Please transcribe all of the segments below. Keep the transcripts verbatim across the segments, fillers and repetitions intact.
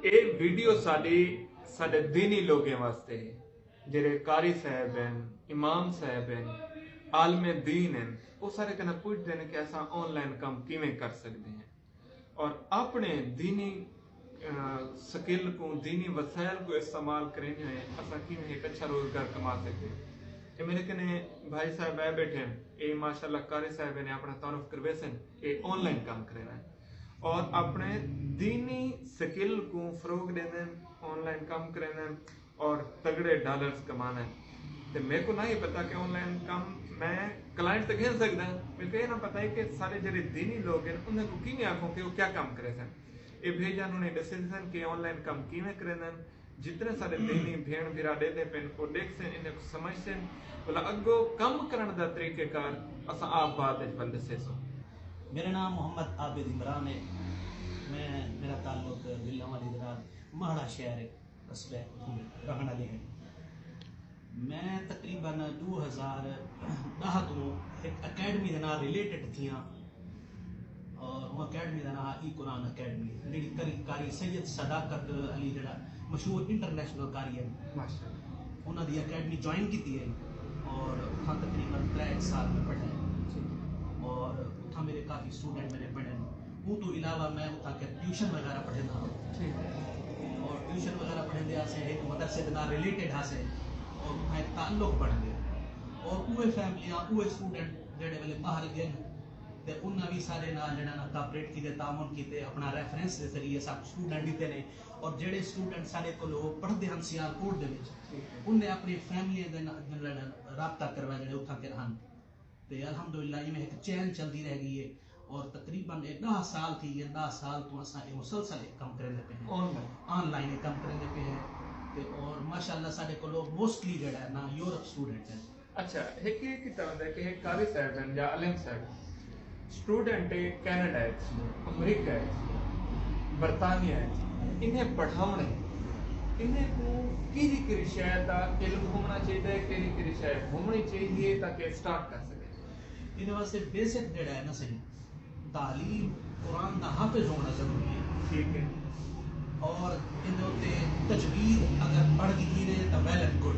اے ویڈیو ساڈی ساڈے دینی لوگیں واسطے ہے، جڑے قاری صاحب ہیں، امام صاحب ہیں، عالم دین ہیں۔ وہ سارے کنا پوچھتے ہیں کہ اساں آن لائن کم کیویں کر سکتے ہیں اور اپنے دینی سکل کو، دینی وسائل کو استعمال کریندے ہوئے اساں کیویں ایک اچھا روزگار کما سکتے ہیں۔ اے میرے کنے بھائی صاحب آئے بیٹھے ہیں، اے ماشاءاللہ قاری صاحب نے اپنا تعارف کرویسن، اے آن لائن کام کرینا ہے اور اپنے دینی سکل کو فروغ ݙیندن، آن لائن کم کریندن اور تگڑے ڈالرز کمانا ہے۔ تے میرے کو نہ یہ پتا کہ آن لائن کم میں کلائنٹ تے گھن سکدا ہاں۔ میرے کو یہ نہ پتا ہے کہ سارے جڑے دینی لوگ ہیں انہیں کو کیویں آکھوں کہ وہ کیا کم کریسن۔ اے بھیجن انہیں ݙسیسن کہ آن لائن کم کیویں کریندن۔ جتنے سارے دینی بھیݨ بھرا ݙیہدے پن، او ݙیکھسن، انہیں کوں سمجھسن، ولا اڳوں کم کرݨ دا طریقہ کار اساں آپ بعد وچ ول ݙسیسوں۔ میرا نام محمد عابد عمران ہے۔ میں، میرا تعلق ضلع والی دے نال مہڑا شہر ہے، قصبہ ہے، اتھوں دے رہݨ والے ہیں۔ میں تقریباً ݙو ہزار ݙاہ توں ہک اکیڈمی دے نال ریلیٹڈ تھیاں۔ اور وہ اکیڈمی دا نام ای قرآن اکیڈمی، جڑی قاری، قاری سید صداقت علی، جڑا مشہور انٹرنیشنل قاری ہے، ماشاءاللہ۔ انہاں دی اکیڈمی جوائن کیتی ہے اور اتھاں تقریباً ترے سال میں پڑھا ہے۔ اور اتھاں میرے کافی اسٹوڈنٹ میرے پڑھے ہیں۔ اوں توں علاوہ میں اتھاں کے ٹیوشن وغیرہ پڑھیندا ہاں۔ ٹھیک ہے۔ اور ٹیوشن وغیرہ پڑھیندے ہاسے، ہک مدرسے دے نال ریلیٹڈ ہاسے اور اتھاں ہک تعلق بݨ ڳیا۔ اور اوہے فیملیاں، اوہے اسٹوڈنٹ جڑے ویلے باہر ڳئے تے انہاں وی ساݙے نال جڑا نا کوآپریٹ کیتے، تعاون کیتے، اپݨا ریفرنس دے ذریعے ساکوں اسٹوڈنٹ ݙتے نے۔ اور جڑے اسٹوڈنٹ ساݙے کولوں پڑھدے ہن سیال کوٹ دے وچ، ٹھیک ہے۔ انہیں اپݨی فیملی دے نال، دے نال رابطہ کروا، جڑے اتھاں کے ہن۔ تے الحمدللہ ایویں ہک چین چلدی رہ ڳئی ہے۔ اور تقریباً اے ݙاہ سال تھی ڳئے، ݙاہ سال توں اساں اے مسلسل ہک کم کریندے پئے ہیں۔ آن لائن۔ آن لائن ہک کم کریندے پئے ہیں۔ تے اور ماشاءاللہ ساݙے کولوں موسٹلی جڑا ہے نا یورپ اسٹوڈنٹ ہیں۔ اچھا، ہک اے کیتا ویندا ہے کہ ہک قاری صاحب ہن یا عالم صاحب، اسٹوڈنٹ ہے کینیڈا اچ، امریکہ اچ، برطانیہ اچ، انہیں پڑھاوݨے، انہیں کوں کیڑھی کیڑھی شے دا علم ہووݨا چاہیدا ہے، کیڑھی کیڑھی شے ہووݨی چاہیدی ہے تاکہ اسٹارٹ کر سڳے؟ انہیں واسطے بیسک جڑا ہے نا سئیں، تعلیم، قرآن دا حافظ ہووݨا ضروری ہے۔ ٹھیک ہے۔ اور ایندے اتے تجوید اگر پڑھ ڳئی ہے تاں ویل اینڈ گڈ،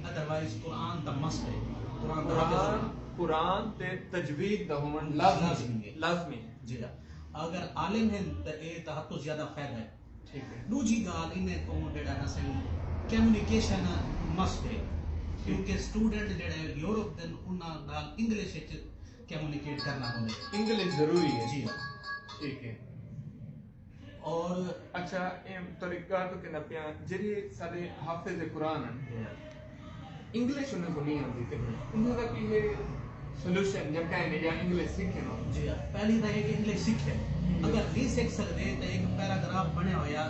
ادروائز قرآن دا مسٹ ہے، قرآن دا حافظ قرآن، ہووݨا۔ قرآن تے تجوید دا ہووݨ لازمی لازمی ہے۔ ہے۔ لازمی ہے۔ جی ہاں۔ اگر عالم ہن تاں اے تاں حد توں زیادہ فائدہ ہے۔ ٹھیک ہے۔ ݙوجھی ڳالھ انہیں کوں جڑا نا سئیں کمیونیکیشن مسٹ ہے، کیونکہ اسٹوڈنٹ جڑے یورپ دے ہن انہاں نال انگلش وچ کمیونیکیٹ کرݨا پوندے۔ انگلش ضروری ہے۔ جی ہاں۔ ٹھیک ہے۔ اور اچھا، اے طریقہ تو کہنا پیا، جڑے سارے حافظ قرآن ہیں، جی ہاں۔ انگلش انہیں کو نہیں آتی، تے انہیں دا کی ہے سولوشن یا کہیں یا انگلش سیکھے نا؟ جی ہاں، پہلی تاں ہے کہ انگلش سیکھے۔ اگر نہیں سیکھ سکتے تو ایک پیراگراف بنے ہویا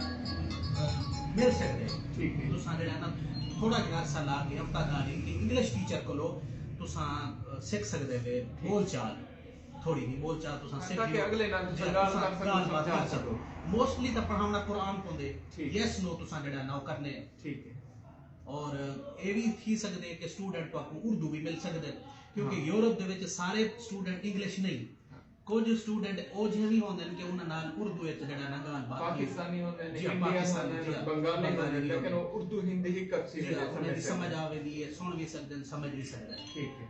مل سکتے۔ ٹھیک ہے۔ تساں جڑا نا تھوڑا جہا عرصہ لا کے، ہفتہ لا کے انگلش ٹیچر کولو تساں سیکھ سکتے وے۔ ٹھیک۔ بول چال، تھوڑی جی بول چال تساں سیکھ تاکہ لو۔ اگلے نال تساں، تساں گال بات کر سکو۔ موسٹلی تاں پڑھاونا قرآن پوندے۔ ٹھیک۔ یس نو تساں جڑا نو کرنے۔ ٹھیک ہے۔ اور اے وی تھی سکدے کہ اسٹوڈنٹ تہاکوں اردو وی مل سکدے، کیونکہ ہاں۔ یورپ دے وچ سارے اسٹوڈنٹ انگلش نہیں۔ ہاں۔ کجھ اسٹوڈنٹ او جہے وی ہوندے ہن کہ انہاں نال اردو وچ جڑا نا ڳالھ بات تھی۔ پاکستانی ہوندے ہن، جی ہاں، انڈین پاکستانی، ہوندے ہن، جی ہاں، بنگالی ہوندے ہن، بنگالی لیکن ہوندے۔ او اردو ہندی ہک کپ سی جی ہاں، انہاں دی سمجھ آوے۔ سمجھ آ ویندی ہے، سݨ وی سکدے ہن، سمجھ وی سکدے ہن۔ ٹھیک ہے۔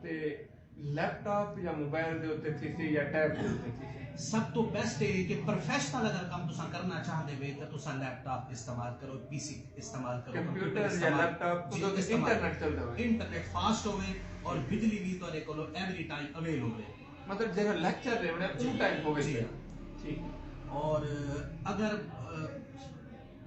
تے لیپ ٹاپ یا موبائل دے اتے تھیسی یا ٹیب دے اتے تھیسی؟ سب توں بیسٹ اے کہ پروفیشنل اگر کم تساں کرنا چاہندے وے تاں تساں لیپ ٹاپ استعمال کرو، پی سی استعمال کرو، کمپیوٹر یا لیپ ٹاپ، جی، ادھر تے استعمال کرو۔ انٹرنیٹ چلدا ہوئے۔ انٹرنیٹ فاسٹ ہوئے اور بجلی وی تہاݙے کولو ایوری ٹائم اویل ہوئے۔ مطلب جیڑھا لیکچر ݙیوݨا ہے، جی، اوں ٹائم ہووے۔ جی۔ ٹھیک۔ اور اگر، آ،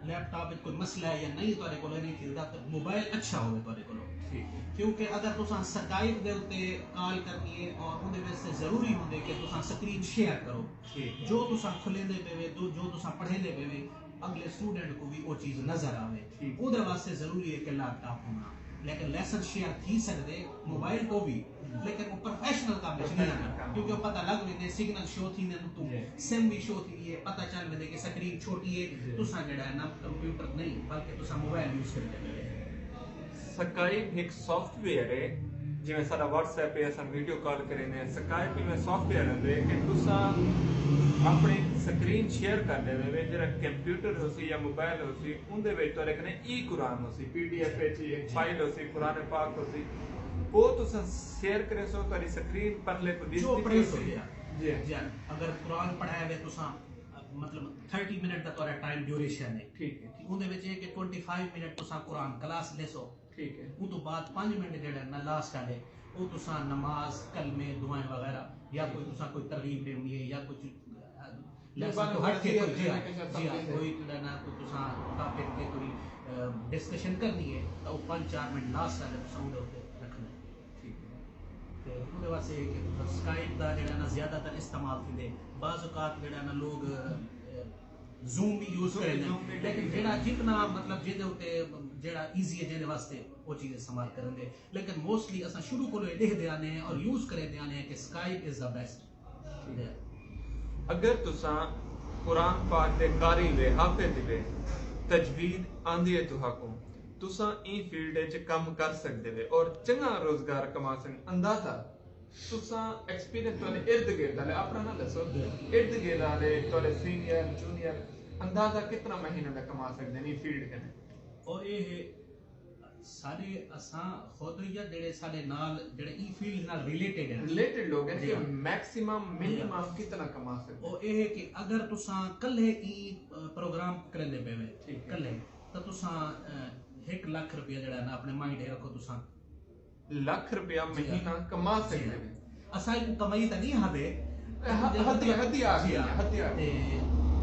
لیپ ٹاپ وچ کوئی مسئلہ ہے یا نہیں تہاݙے کولو نہیں تھیندا، تاں موبائل اچھا ہووے تہاݙے کولو۔ ٹھیک ہے۔ کیونکہ اگر تساں سکائپ دے اتے کال کرنی ہے اور اوندے واسطے ضروری ہوندے کہ تساں سکرین شیئر کرو۔ ٹھیک ہے۔ جو تساں کھلیندے پئے وے، جو، جو تساں پڑھیندے پئے وے، اگلے اسٹوڈنٹ کوں وی او چیز نظر آوے۔ ٹھیک۔ اوندے واسطے ضروری ہے کہ لیپ ٹاپ ہووݨا۔ لیکن لیسن شیئر تھی سکدے موبائل توں وی، لیکن او پروفیشنل کم وچ نہیں آندا، پروفیشنل کم۔ کیونکہ او پتہ لڳ ویندے، سگنل شو تھیندے اتوں، جی۔ سم وی شو تھیندی ہے، پتہ چل ویندے کہ سکرین چھوٹی ہے، جی۔ تساں جڑا ہے نا کمپیوٹر نہیں بلکہ تساں موبائل یوز کریندے پئے۔ سکائپ ہک سافٹ ویئر ہے جیویں ساݙا واٹس ایپ ہے، اساں ویڈیو کال کریندے ہیں، سکائپ ایویں سافٹ ویئر ہوندے کہ تساں اپݨی سکرین شیئر کر ݙیندے وے، جیڑھا کمپیوٹر ہوسی یا موبائل ہوسی، اوندے وچ تہاݙے کنے ای قرآن ہوسی، پی ڈی ایف وچ ہک فائل ہوسی، قرآن پاک ہوسی، او تساں شیئر کریسو، تہاݙی سکرین پرلے کوں جو ݙسدی پڑھے سو ہوسی۔ جی۔ جی، اگر قرآن پڑھائے وے تساں، مطلب، تھرٹی منٹ دا تہاݙا ٹائم ڈیوریشن ہے۔ ٹھیک ہے۔ اوندے وچ ہے کہ ٹوئنٹی فائیو منٹ تساں قرآن کلاس لیسو۔ ٹھیک ہے۔ اوں توں بعد پنج منٹ جیڑھا نا لاسٹ آلے، او تساں نماز، کلمے، دعائیں وغیرہ، یا کوئی تساں کوئی ترغیب ݙیوݨی ہے یا کچھ، آ، لیسن توں ہٹ کے کوئی، جی ہاں، جی ہاں، کوئی جیڑھا نا کوئی تساں ٹاپک تے کوئی، آ، ڈسکشن کرݨی ہے، تاں او پنج چار منٹ لاسٹ آلے تساں اوندے اتے رکھݨا ہے۔ ٹھیک ہے۔ تے اوندے واسطے ہے کہ تساں سکائپ دا جیڑھا نا زیادہ تر استعمال تھیندے۔ بعض اوقات جیڑھا نا لوگ، آ، زوم بھی یوز کریندے، لیکن جیڑھا جتنا، مطلب، جیندے اتے جیڑھا ایزی ہے جیندے واسطے، او چیز استعمال کریندے۔ لیکن موسٹلی اساں شروع کولوں اے ݙیکھدے آنے ہیں اور یوز کریندے آنے ہیں کہ سکائپ از دا بیسٹ۔ اگر تساں قرآن پاک دے قاری وے، حافظ وے، تجوید آندی ہے تہاکوں، تساں ایں فیلڈ وچ کم کر سڳدے وے اور چنڳا روزگار کما سڳدے۔ اندازہ تساں ایکسپیرینس تہاݙے ارد گرد آلے، اپݨا نہ ݙسو، ارد گرد آلے تہاݙے سینئر، جونیئر، اندازہ کتنا مہینہ دا کما سڳدے ہیں ایں فیلڈ کنے؟ او اے ہے، ساݙے اساں خود یا جیڑھے ساݙے نال جیڑھے ایں فیلڈ نال ریلیٹڈ ہیں۔ ریلیٹڈ لوگ ہیں جی کہ ہاں۔ میکسیمم، جی ہاں۔ منیمم کتنا کما سڳدے؟ او اے ہے کہ اگر تساں کلھے ایں، آ، پروگرام کریندے پئے وے، ٹھیک ہے۔ کلھے، تاں تساں، آ، ہک لکھ روپیہ جیڑھا نا اپݨے مائنڈ اچ رکھو تساں۔ لکھ روپیہ جی ہاں۔ مہینہ کما جی سڳدے ہاں۔ ہیں۔ اساں کوں کمائی تاں نہیں آہدے۔ اے ہ-، ہدیہ، ہدیہ آکھدے جی ہاں۔ ہیں، ہدیہ۔ تے،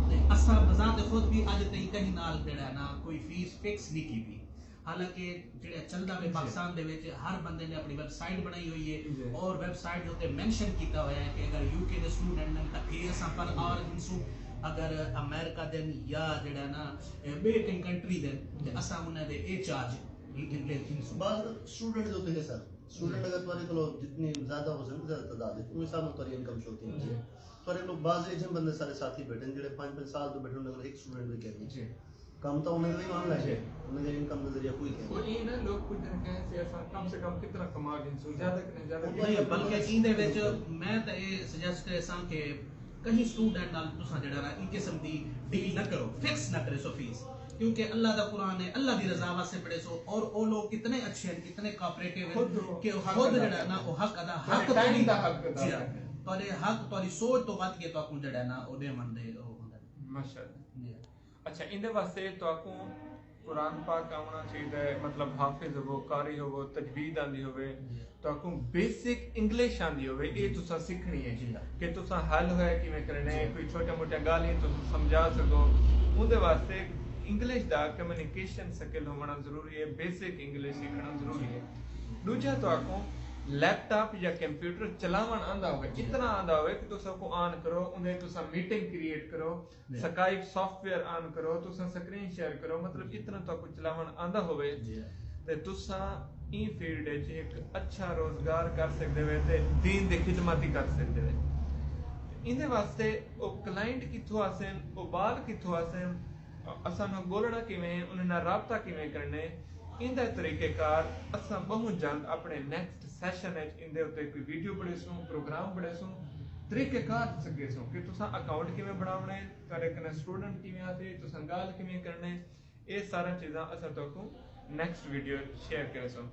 تے اساں بذات خود بھی اڄ تئیں کہیں نال جیڑھا نا کوئی فیس فکس نہیں کیتی۔ حالانکہ جیڑھا چلدا پئے جی۔ پاکستان دے وچ ہر بندے نے اپݨی ویب سائٹ بݨائی ہوئی ہے جی۔ اور ویب سائٹ دے اتے مینشن کیتا ہویا ہے کہ اگر یو کے دے اسٹوڈنٹ نے تاں پھر اساں پر آر گھنسوں، اگر امریکہ دے یا جیڑھا نا، اے، ٻئے کہیں کنٹری دے تے اساں انہاں دے اے چارج بعض اسٹوڈنٹ دے اتے ہے سر، اسٹوڈنٹ اگر تہاݙے کولوں جتنی زیادہ ہو سڳدے، زیادہ تعداد ہے، اوں حساب نال تہاݙی انکم شو تھیندی ہے۔ جی۔ تہاݙے کولوں بعض ایجھے بندے سارے ساتھی بیٹھے ہیں جیڑھے پنج پنج سال توں بیٹھے، انہاں کول ہک اسٹوڈنٹ وی کائنی۔ جی۔ کم تاں انہاں دا ہی آن لائن ہے، جی۔ انہاں دے انکم دا ذریعہ کوئی کائنی۔ او اے نا لوگ پچھدے ہیں کہ اساں کم سے کم کتنا کما گھنسوں، زیادہ کنے زیادہ او کتنا بلکہ کما ایندے وچ میں تاں اے سجیسٹ کریساں کہ کہیں اسٹوڈنٹ نال تساں جیڑھا نا ایں قسم دی ڈیل نہ کرو، فکس نہ کریسو فیس، کیونکہ اللہ دا قرآن ہے، اللہ دی رضا واسطے پڑھیسو، اور او لوگ اتنے اچھے ہیں، اتنے کوآپریٹو ہیں خود کہ او خود حق ادا جیڑھا نا کرن۔ او حق ادا، تہاݙے حق ٹائم تہاݙی، دا حق ادا جی ہاں، کرن۔ تہاݙے حق، تہاݙی سوچ توں ودھ کے تہاکوں جیڑھا نا او ݙیوݨ دے او ہوندن۔ ماشاءاللہ۔ جی۔ اچھا، ایندے واسطے تہاکوں قرآن پاک آوݨا چاہیدا ہے، مطلب حافظ ہووو، قاری ہووو، تجوید آندی ہووے، جی۔ تہاکوں بیسک انگلش آندی ہووے، اے جی۔ تساں سکھݨی ہے جی۔ کہ تساں ہیلو ہائے کیویں کرݨے، جی۔ کوئی چھوٹیاں موٹیاں ڳالھیں تساں سمجھا سڳو۔ اوندے واسطے انگلش دا کمیونیکیشن سکل ہووݨا ضروری ہے، بیسک انگلش سکھݨا ضروری ہے۔ ݙوجھا تہاکوں لیپ ٹاپ یا کمپیوٹر چلاوݨ آندا ہووے، جی۔ اتنا آندا ہووے کہ تساں کوں آن کرو، اوندے تساں میٹنگ کریئیٹ کرو، جی۔ سکائپ سافٹ ویئر آن کرو، تساں سکرین شیئر کرو، مطلب اتنا تہاکوں چلاوݨ آندا ہووے جی۔ تے تساں ایں فیلڈ وچ ہک اچھا روزگار کر سڳدے وے تے دین دی خدمت ہی کر سڳدے وے۔ ایندے واسطے او کلائنٹ کتھوں آسن، او ٻال کتھوں آسن، اساں نال ڳولݨا کیویں ہے، انہاں نال رابطہ کیویں کرݨے، ایندا طریقہ کار اساں ٻہوں جلد اپݨے نیکسٹ سیشن وچ ایندے اتے کوئی ویڈیو بݨیسوں، پروگرام بݨیسوں، طریقہ کار سڳیسوں کہ تساں اکاؤنٹ کیویں بݨاوݨے، تہاݙے کنے اسٹوڈنٹ کیویں آسے، تساں ڳالھ کیویں کرݨے، اے سارا چیزاں اساں تہاکوں نیکسٹ ویڈیو شیئر کریسوں۔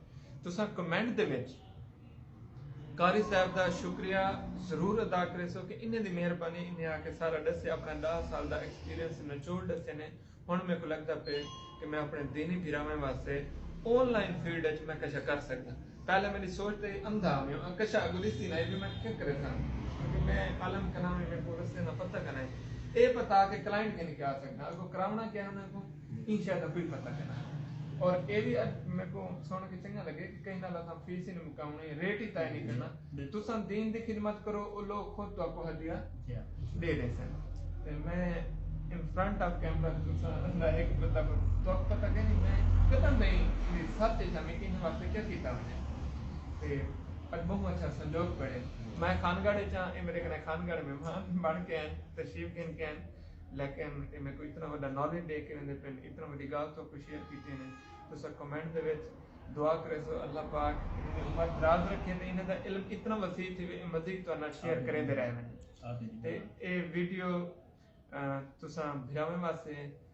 تساں کمنٹ دے وچ قاری صاحب دا شکریہ ضرور ادا کریسو کہ انہیں دی مہربانی، انہیں آ کے سارا ݙسے، اپݨا ݙاہ سال دا ایکسپیرینس نچوڑ ݙسے نے۔ ہݨ میکوں لڳدا پئے کہ میں اپݨے دینی بھراویں واسطے آن لائن فیلڈ وچ میں کجھ کر سڳداں۔ پہلے میݙی سوچ تے اندھا ہمیوں، کجھ اڳوں ݙسدی نہ ہئی، میں کیا کریساں؟ کیونکہ میں عالم کلام ہی، میکوں رستے دا پتہ کائنی۔ اے پتہ کہ کلائنٹ کن کیا سڳداں، اڳوں کراوݨا کیا انہاں کوں، ایں شے دا کوئی پتہ کائنی۔ اور اے وی اڄ میکوں سݨ کے چنڳا لڳے کہ کہیں نال اساں فیس ہی نہیں مکاوݨی، ریٹ ہی طے نہیں کرنا۔ بالکل۔ تساں دین دی خدمت کرو، او لوگ خود تہاکوں ہدیہ جی ہاں۔ ݙے ݙیسن۔ تے میں ان فرنٹ آف کیمرہ تساں دا ہک مطلب تہاکوں پتہ کائنی میں کتن تئیں سچ اچ ہاں، میں کہیں واسطے کیا کیتا ونڄے۔ تے اڄ ٻہوں اچھا سنجوگ بݨے۔ میں خانگڑھ اچ ہاں، اے میݙے کنے خانگڑھ مہمان بݨ کے آئن، تشریف گھن کے آئن، لیکن اے میکوں اتنا وݙا نالج ݙے کے ویندے پن، اتنا وݙی ڳالھ تہاکوں شیئر کیتی نے۔ تساں کمنٹ دے وچ دعا کریسو اللہ پاک انہاں دی عمر دراز رکھے تے انہاں دا علم اتنا وسیع تھیوے، اے مزید تہاݙے نال شیئر کریندے رہ ونڄن۔ تے اے ویڈیو، آ، تساں بھراواں واسطے